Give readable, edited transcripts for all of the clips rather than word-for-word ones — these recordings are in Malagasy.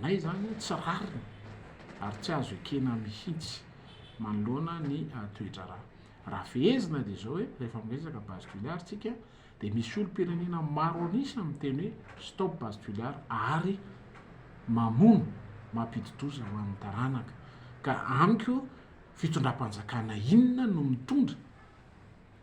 Aminay izany tsy rariny ary tsy azo ekena mihitsy manoloana ny toe-draharaha. Raha fehezina dia izao hoe rehefa miresaka Base Toliara tsika dia misy olom-pirenena maro an'isa miteny hoe stop Base Toliara ary mamono, mampidi-doza ho an'ny taranaka. Ka amiko fitondram-panjakana inona no mitondra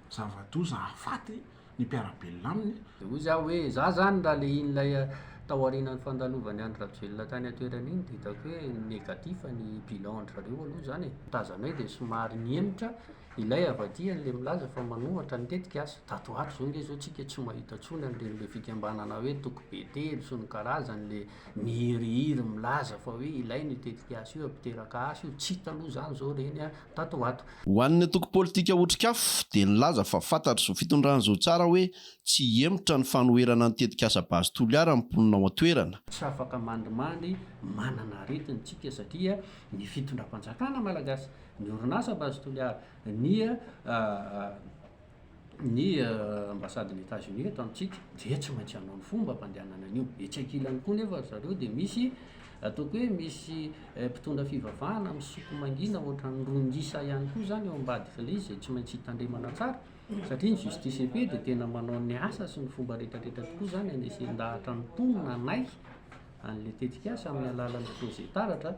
zava-doza hahafaty ny mpiara-belona aminy? Dia hoy za hoe, za zany raha le iny ilay tao aorianan'ny fandalovan'i Andry Rajoelina tany an-toerana iny dia hitako hoe négatif ny bilan-dry zareo aloha zany e. Tazanay dia somary nihemotra ilay avy aty an'ilay milaza fa manohatra ny tetikasa. Tato ho ato zao nge zao tsika tsy mahita intsony an'ireny le fikambanana hoe toko be telo sy ny karazany le mihirihiry milaza fa hoe ilaina io tetikasa io hampiteraka asa io, tsy hita aloha zany zao ireny tato ho ato. Ho an'ny antoko politika Otrikafo dia nilaza fa fantatr'izao fitondrana izao tsara hoe tsy hihemotra ny fanoherana ny tetikasa Base Toliara ny mponina ao an-toerana. Tsy afaka mandrimandry manana aretina tsika satria ny fitondram-panjakana malagasy, ny orinasa Base Toliara, ny ny ambasadin'i Etats-Unis eto amintsika dia tsy maintsy hanao ny fomba hampandehanana an'io. Etsy ankilany koa nefa ry zareo dia misy ataoko hoe misy mpitondra fivavahana misoko mangina ohatran'ny rongisa ihany koa izany eo ambadik'ilay izy izay tsy maintsy hitandremana tsara satria ny justice et paix dia tena manao ny asa sy ny fomba rehetrarehetra tokoa izany handresen-dahatra ny mponina hanaiky an'ilay tetikasa amin'ny alalan'ny projet taratra.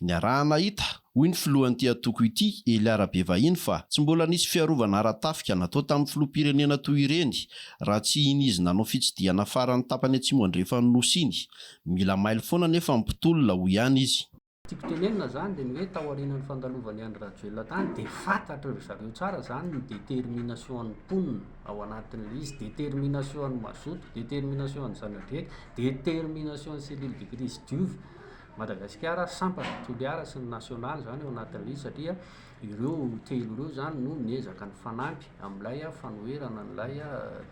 Niaraha-nahita, hoy ny filohan'ity antoko ity, Elia Rabevahiny fa tsy mbola nisy fiarovana ara-tafika natao tamin'ny filoham-pirenena toy ireny raha tsy iny izy nanao fitsidihana farany tapany atsimo andrefan'ny Nosy iny. Mila mailo foana anefa ny mpitolona, hoy ihany izy. Tiako tenenina zany dia ny hoe tao aorianan'ny fandalovan'i Andry Rajoelina tany dia fantatry ry zareo tsara zany ny détermination an'ny mponina ao anatin'ilay izy, détermination an'ny mazoto, détermination an'ny zana-drehetra, détermination an'ny cellule de crise diovy Madagasikara, sampana, Toliara sy ny nasionaly zany ao anatin'ilay izy satria ireo telo ireo zany no niezaka nifanampy amin'ilay fanoherana an'ilay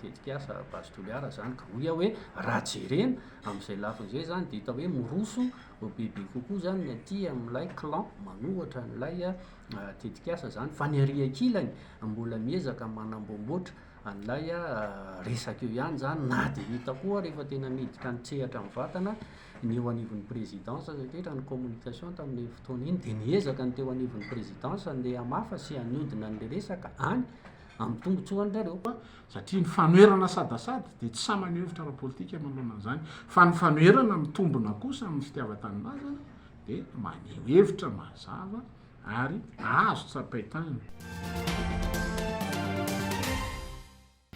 tetikasa Base Toliara zany ka hoy aho hoe raha jerena amin'izay lafiny izay zany dia hita hoe miroso Vao bebe kokoa zany ny aty amin'ilay clan manohatra an'ilay tetikasa zany fa ny ary ankilany mbola miezaka manamboamboatra an'ilay resaka eo ihany zany na dia hita koa rehefa tena miditra an-tsehatra mivantana ny eo anivon'ny présidence satria raha ny communication tamin'iny fotoana iny dia niezaka ny teo anivon'ny présidence andeha hamafa sy hanodina an'ilay resaka any amin'ny tombontsoan-dry zareo. Satria ny fanoherana sadasada dia tsy sahy maneho hevitra ara-politika manoloana an'izany, fa ny fanoherana mitombina kosa amin'ny fitiavan-tanindrazana dia maneho hevitra mazava ary azo tsapain-tanana.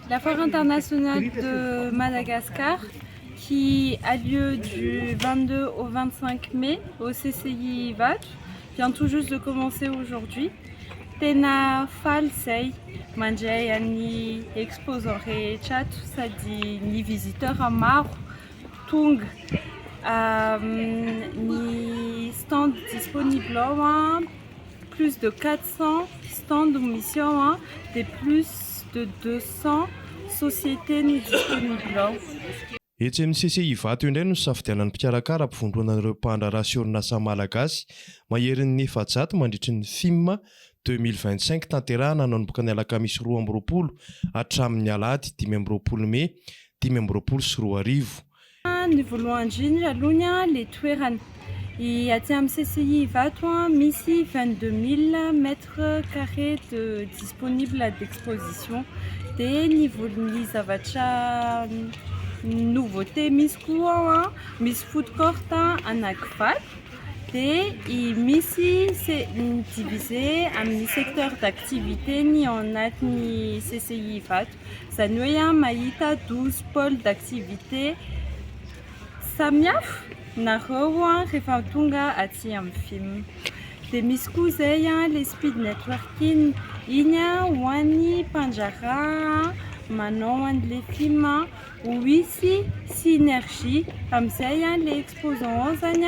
La Foire internationale de Madagascar qui a lieu du 22 au 25 mai au CCI Ivato vient tout juste de commencer aujourd'hui. Tena faly izay mandray an'ny exposants rehetra ato sady ny visiteurs maro tonga. Ny stand disponible ao plus de 400 stand no misy ao dia plus de 200 sociétés no disponible ao. Etsy amin'ny CCI Ivato indray no nisafidianan'ny mpikarakara hampivondronana ireo mpandraharaha sy orinasa malagasy maherin'ny 400 mandritry ny Fim 2025 tanterahana nanomboka ny alakamisy 22 hatramin'ny alahady 25 mey 2025. Ny voalohany indrindra aloha ilay toerana. I aty amin'ny CCI Ivato misy 22 000 mètres carrés de disponible d'exposition. Dia ny voly zavatra nouveauté misy koa ao, misy food court anakivalo, dia misy divisé amin'ny secteur d'activité ny ao anatin'ny CCI Ivato. Izany hoe mahita 12 pôles d'activité samihafa nareo rehefa tonga aty amin'ny FIM. Dia misy koa izay ilay speed networking, iny ho an'ny mpandraharaha manao an'ilay FIM ho hisy synergie. Amin'izay ilay exposant ao izany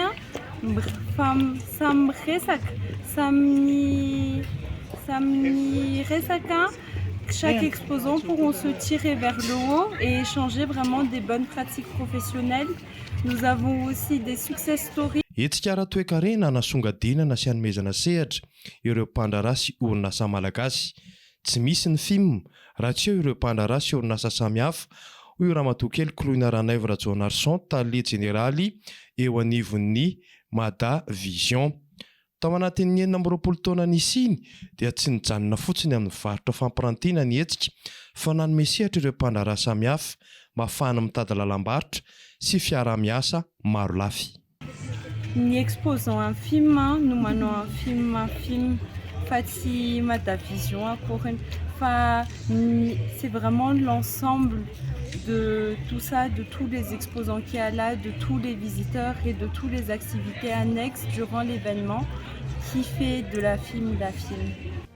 samy miresaka, samy miresaka. Chaque exposant pourront se tirer vers le haut et échanger vraiment des bonnes pratiques professionnelles. Nous avons aussi des success stories. Hetsika ara-toekarena hanasongadinana sy hanomezana sehatra ireo mpandraharaha sy orinasa malagasy. Tsy misy ny fim raha tsy eo ireo mpandraharaha sy orinasa samihafa, hoy Ramatoakely Koloina Ranaivo Rajaonarison, tale jeneraly eo anivon'ny Mada Vision. Tao anatin'ny 26 taona nisiany dia tsy nijanona fotsiny amin'ny varotra fampirantiana ny hetsika fa nanome sehatra ireo mpandraharaha samihafa mba hahafahana mitady lalam-barotra sy fiaraha-miasa maro lafy. Ny exposant amin'ny FIM no manao amin'ny FIM FIM fa tsy Mada Vision akoriny, fa c'est vraiment l'ensemble de tout ça, de tous les exposants qui y a là, de tous les visiteurs et de toutes les activités annexes durant l'événement qui fait de la FIM la FIM.